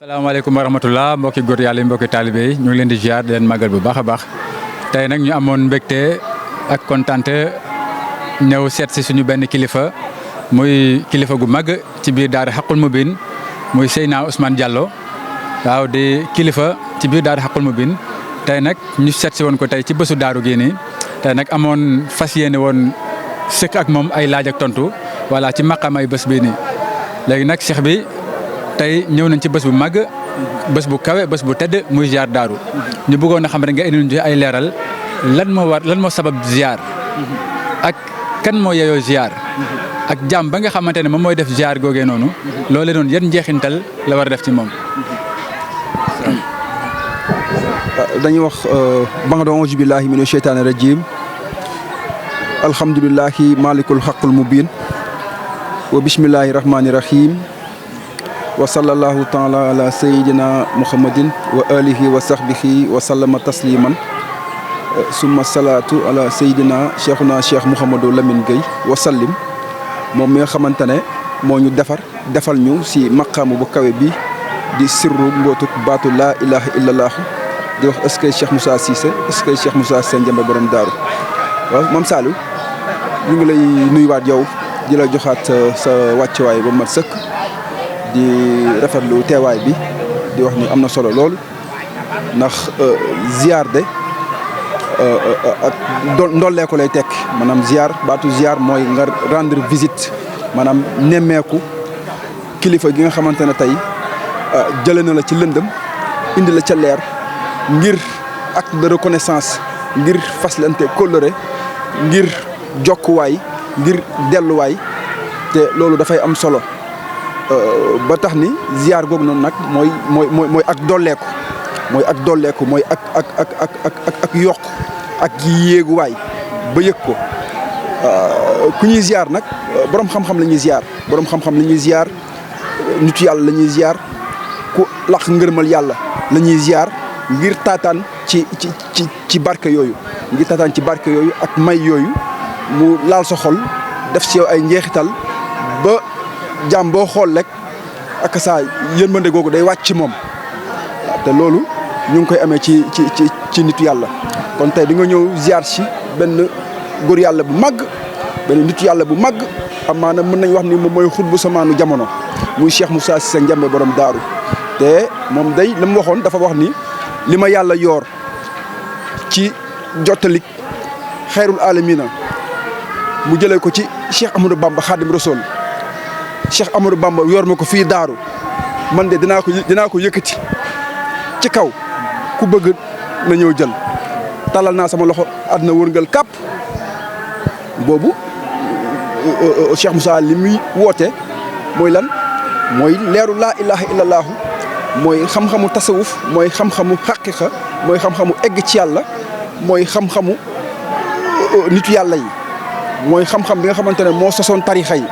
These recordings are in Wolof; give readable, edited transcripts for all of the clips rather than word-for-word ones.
salaamaaleykum wa rahmatullah mbokki góor yàlla yi mbokki taalibe yi ñu ngi leen di ziar di leen màggal bu baax a baax tey nag ñu amoon mbégte ak kontante ñëw seet si suñu benn kilifa muy kilifa gu mag ci biir daara Haqqul Mubin muy Seydina Ousmane Diallo waaw di kilifa ci biir daara Haqqul Mubin tey nag ñu seet si woon ko tey ci bésu daaru gi nii tey nag amoon fas yéene woon sëkk ak moom ay laaj ak tontu voilà ci maqam ay bés bii nii léegi nag cheikh bi tey ñëw nañ ci bés bu mag bés bu kawe bés bu tedd muy ziar daaru ñu bëggoon a xam rek nga indi ñu ay leeral lan moo sabab ziar ak kan moo yeyoo ziar ak jàmm ba nga xamante ne moom mooy def ziar googee noonu loole noonu yan njeexintal la war a def ci moom. dañuy wax ba'da a'uuzu billaahi mina sheytaani rajiim alhamdulillahi maalikul haqqul mubiin wa bismillaahi rahmaani rahiim wa sallallahu taala ala sayyidina muhammadin wa alihi wa sahbihi wa sallama tasliman summa salaatu ala sayyidina cheikhuna cheikh Mouhamadou Lamine Gueye wa sallim moom mi nga xamante ne moo ñu defal ñu si maqaamu bu kawe bi di sirru mbootuk baatu laa ilaha illallahu di wax est-ce que Cheikh Moussa Cissé est-ce que Cheikh Moussa Cissé Ndiamé borom daaru waaw moom Saliou ñu ngi lay nuyuwaat yow di la joxaat sa wàccuwaay ba mat sëkk di rafetlu teewaay bi di wax ni am na solo lool ndax ziar de ak ndollee ko lay tekk maanaam ziar baatu ziar mooy nga rendre visite maanaam nemmeeku kilifa gi nga xamante ne tey jëlee na la ci lëndëm indi la ca leer ngir acte de reconnaissance ngir faslante kóllëre ngir jokkuwaay ngir delluwaay te loolu dafay am solo ba tax ni ziar googu noonu nag mooy ak dolleeku mooy ak yokk ak yéeguwaay ba yëg ko ku ñuy ziar nag borom xam-xam la ñuy ziar borom xam-xam la ñuy ziar nitu yàlla la ñuy ziar ku laq ngërmal yàlla la ñuy ziar ngir taataan ci barke yooyu ak may yooyu mu laal sa xol def ci yow ay njeexital ba jàmm boo xool rek ak saa yërmande googu day wàcc ci moom te loolu ñu ngi koy amee ci nitu yàlla kon tey di nga ñëw ziar si benn góor yàlla bu mag benn nitu yàlla bu mag amaana mën nañ wax ni moom mooy xut bu samaanu jamono muy Cheikh Moussa Cissé Ndiamé borom daaru te moom day li mu waxoon dafa wax ni li ma yàlla yoor ci jottalik xayrul alamina mu jëlee ko ci Cheikh Ahmadou Bamba Khadim Rasoul Cheikh Amadou Bamba yor ma ko fii daaru man de dinaa ko yëkkati ci kaw ku bëgg na ñëw jël talal naa sama loxo àdduna wërngal kàpp boobu Cheikh Moussa li muy woote mooy lan mooy leeru laa ilaha illallahu mooy xam-xamu tasawuf mooy xam-xamu xaqiqa mooy xam-xamu egg ci yàlla mooy xam-xamu nitu yàlla yi mooy xam-xam bi nga xamante ne moo sosoon tarixa yi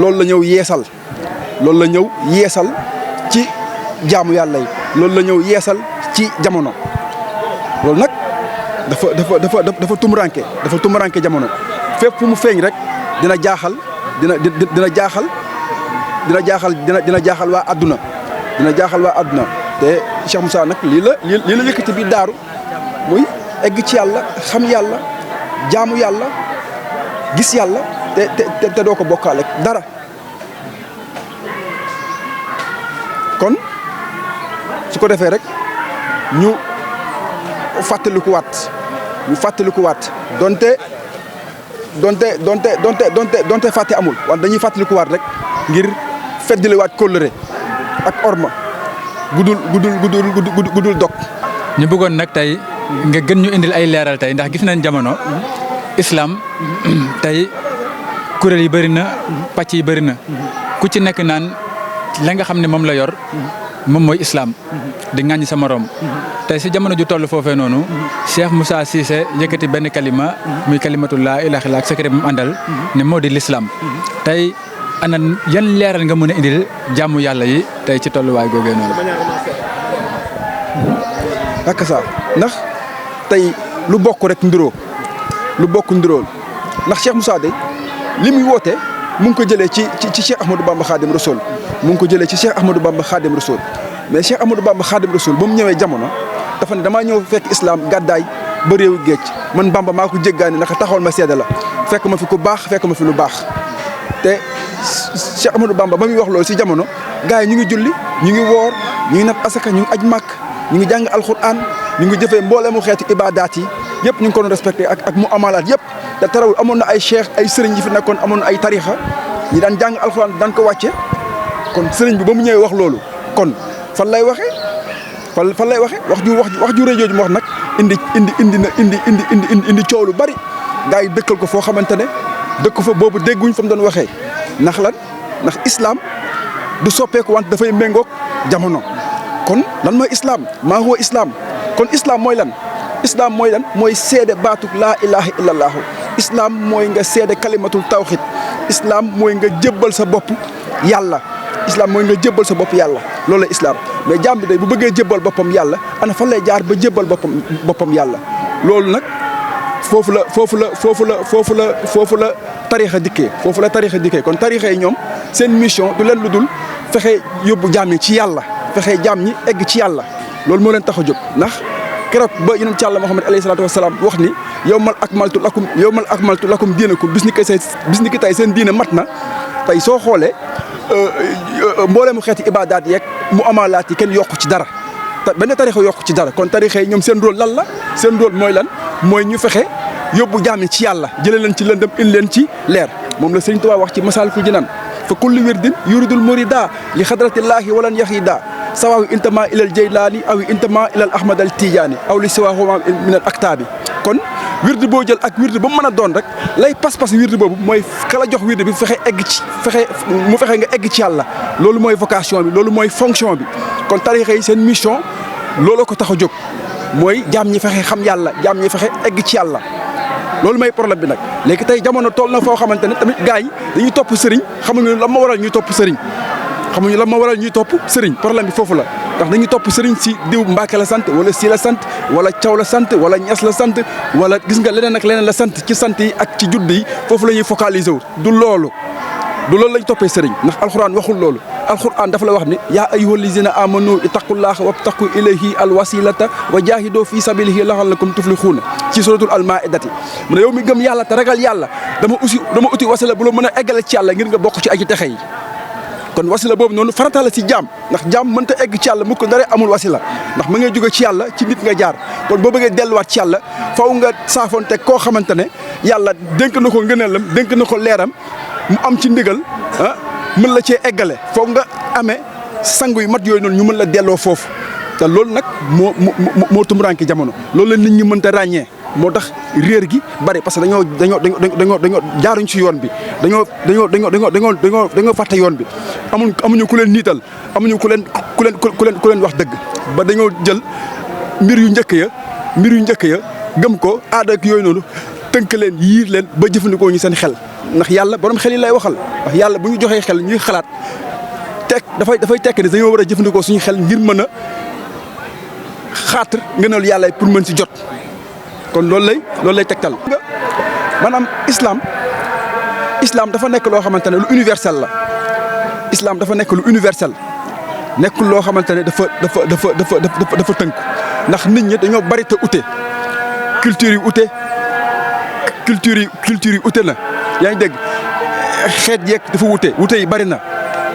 loolu la ñëw yeesal ci jaamu yàlla yi loolu la ñëw yeesal ci jamono loolu nag dafa tumuranke jamono fépp fu mu feeñ rek dina jaaxal waa adduna te Cheikh Moussa nag lii la yëkkati bi daaru muy egg ci yàlla xam yàlla jaamu yàlla gis yàlla te doo ko bokkaale dara kon su ko defee rek ñu fàttalikuwaat donte fàtte amul wante dañuy fàttalikuwaat rek ngir feddaliwaat kóllëre ak orma gudul dog. ñu bëggoon nag tey nga gën ñu indil ay leeral tey ndax gis nañ jamono islam tey kuréel yi bëri na pàcc yi bëri na ku ci nekk naan la nga xam ne moom la yor moom mooy islam di ŋàññi sa morom tey si jamono ju toll foofee noonu Cheikh Moussa Cissé yëkkati benn kalima muy kalimatu laa ilaaha illallaah ak secret bi mu àndal ne moo di l'islam tey ana yan leeral nga mën a indil jàmmu yàlla yi tey ci tolluwaay googee noonu. ak sa ndax tey lu bokk rek nduróo ndax Cheikh Moussa de li muy woote mu ngi ko jëlee ci Cheikh Ahmadou Bamba Khadim Rasoul mais Cheikh Ahmadou Bamba Khadim Rasoul ba mu ñëwee jamono dafa ne damaa ñëw fekk islam gàddaay ba réewu géej man Bamba maa ko jéggaani naka taxawal ma seede la fekk ma fi ku baax fekk ma fi lu baax te Cheikh Ahmadou Bamba ba muy wax loolu si jamono gars yi ñu ngi julli ñu ngi woor ñu ngi naf asaka ñu ngi aj màkk ñu ngi jàng alquran ñu ngi jëfee mbooleemu xeetu ibadaat yi yëpp ñu ngi ko doon respecté ak mu amalaat yëpp te tarawul amoon na ay cheikh ay sëriñ yi fi nekkoon amoon na ay tarixa ñi daan jàng alquran daan ko wàcce kon sëriñ bi ba mu ñëwee wax loolu kon fan lay waxee fan lay waxee wax ju rëy jooju mu wax nag indi coow lu bari gars yi dëkkal ko foo xamante ne dëkk fa boobu dégguñ fa mu doon waxee ndax lan ndax islam du soppeeku wante dafay méngoog jamono kon lan mooy islam maa huwa islam kon islam mooy lan islam mooy lan mooy seede baatug laa ilaha illallahu islam mooy nga seede kalimatul tawxid islam mooy nga jébbal sa bopp yàlla islam mooy nga jébbal sa bopp yàlla loolu la islam mais jaam bi day bu bëggee jébbal boppam yàlla ana fan lay jaar ba jébbal boppam yàlla loolu nag foofu la tarixa dikkee kon tarixa yi ñoom seen mission du leen lu dul fexe yóbbu jaam ñi ci yàlla fexe jaam ñi egg ci yàlla loolu moo leen tax a jóg ndax keroog ba yonent Yàlla Muhammad alayhi salaatu wasalaam wax ni yawmal akmaltu lakum diinakum bis ni ki tey seen diine mat na tey soo xoolee mbooleemu xeeti ibadaat yeeg mu amalaat yi kenn yokku ci dara benn tarixa yokku ci dara kon tarixa yi ñoom seen rôle lan la seen rôle mooy lan mooy ñu fexe yóbbu jaam ñi ci yàlla jëlee leen ci lëndëm indi leen ci leer moom la Sëriñ Tuubaa wax ci Masaalikul Jinaan fa kullu wirdin yuridul murida li xadratillaahi walan yaxida sawaahu intama ilal jaylaani aw intama ilal ahmad al tijaani aw li siwaahu min al aktaabi kon wirdu boo jël ak wirdu ba mu mën a doon rek lay pas-pas wirdu boobu mooy kala jox wirdu bi fexe nga egg ci yàlla loolu mooy vocation bi loolu mooy fonction bi kon tarixa yi seen mission looloo ko tax a jóg mooy jaam ñi fexe xam yàlla jaam ñi fexe egg ci yàlla loolu mooy problème bi nag léegi tey jamono toll na foo xamante ne tamit gars yi dañuy topp sëriñ xamuñu lan ma waral ñuy topp sëriñ problème bi foofu la ndax dañuy topp sëriñ si diw Mbàkke la sant wala si la sant wala Caw la sant wala Ñas la sant wala gis nga leneen ak leneen la sant ci sant yi ak ci judd yi foofu la ñuy focaliser wu du loolu lañ toppee sëriñ ndax alxuraan waxul loolu alxuraan dafa la wax ni yaa ayyuhal lazina amanu ittaqullaha wabtaqu ilayhi alwasilata wa jaahidu fi sabilihi la'allakum tuflihuna ci suratul almaidati mu ne yow mi gëm yàlla te ragal yàlla dama uti wasila bu la mën a eggale ci yàlla ngir nga bokk ci aji texe yi kon wasila boobu noonu farata la si jaam ndax jaam mënta egg ci yàlla mu ko dara amul wasila ndax ma ngay jóge ci yàlla ci nit nga jaar kon boo bëggee delluwaat ci yàlla faw nga saafoonte koo xamante ne yàlla dénk na ko ngëneelam dénk na ko leeram mu am ci ndigal mën la cee eggale foog nga amee sangu yu mat yooyu noonu ñu mën la delloo foofu te loolu nag moo tumuraanke jamono loolu la nit ñi mënta ràññee moo tax réer gi bari parce que dañoo jaaruñ ci yoon bi dañoo fàtte yoon bi amuñu ku leen niital amuñu ku leen wax dëgg ba dañoo jël mbir yu njëkk ya gëm ko aada ak yooyu noonu tënk leen yiir leen ba jëfandikoo ñu seen xel ndax yàlla borom xel yi lay waxal ndax yàlla bu ñu joxee xel ñuy xalaat dafay tekk ne dañoo war a jëfandikoo suñu xel ngir mën a xaatar ngënal yàlla pour mën si jot kon loolu lay tegtal. maanaam islam dafa nekk loo xamante ne lu universel la islam dafa nekk lu universel nekkul loo xamante ne dafa tënku ndax nit ñi dañoo bari te ute culture yi ute na yaa ngi dégg xeet yeeg dafa wute yi bari na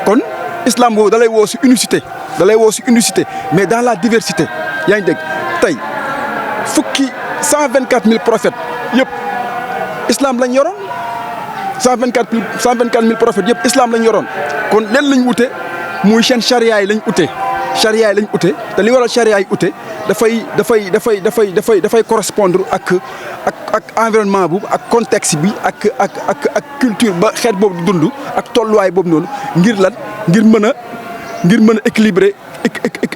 kon islam boobu da lay woo si unicité mais dans la diversité yaa ngi dégg tey 124 000 prophètes yëpp islam lañ yoroon 124 000 prophètes yëpp islam lañ yoroon kon leen lañ wute muy seen charia yi lañ ute te li waral charia yi ute dafay correspondre ak environnement boobu ak contexte bi ak culture ba xeet boobu di dund ak tolluwaay boobu noonu ngir mën a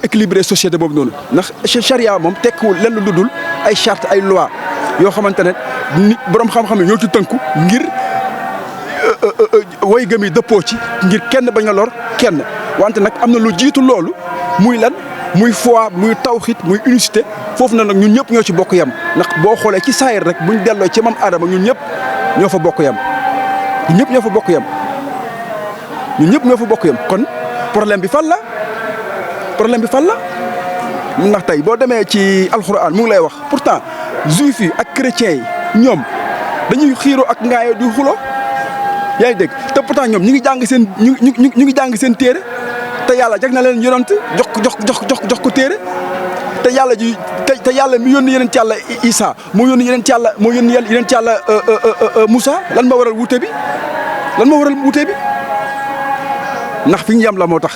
équilibrer société boobu noonu ndax charia moom tekkiwul lenn lu dul ay charte ay loi yoo xamante ne nit borom xam-xam yi ñoo ci tënku ngir way gëm yi dëppoo ci ngir kenn bañ a lor kenn wante nag am na lu jiitu loolu muy lan muy foi muy tawxit muy unicité foofu na nag ñun ñëpp ñoo ci bokk yam ndax boo xoolee ci saayir rek buñ delloo ci maam Adama ñun ñëpp ñoo fa bokk yam ñun ñëpp ñoo fa bokk yam kon problème bi fan la problème bi fan la ndax tey boo demee ci alxuraan mu ngi lay wax pourtant juif yi ak chrétiens yi ñoom dañuy xiiroo ak ngaayoo di xuloo yaa ngi dégg te pourtant ñoom ñu ngi jàng seen ñu ngi jàng seen téere te yàlla jag na leen yonent jox ko téere te yàlla ji te yàlla mi yónni yeneen ci yàlla Isa moo yónni yeneen ci yàlla Moussa lan moo waral wuute bi ndax fi ñu yem la moo tax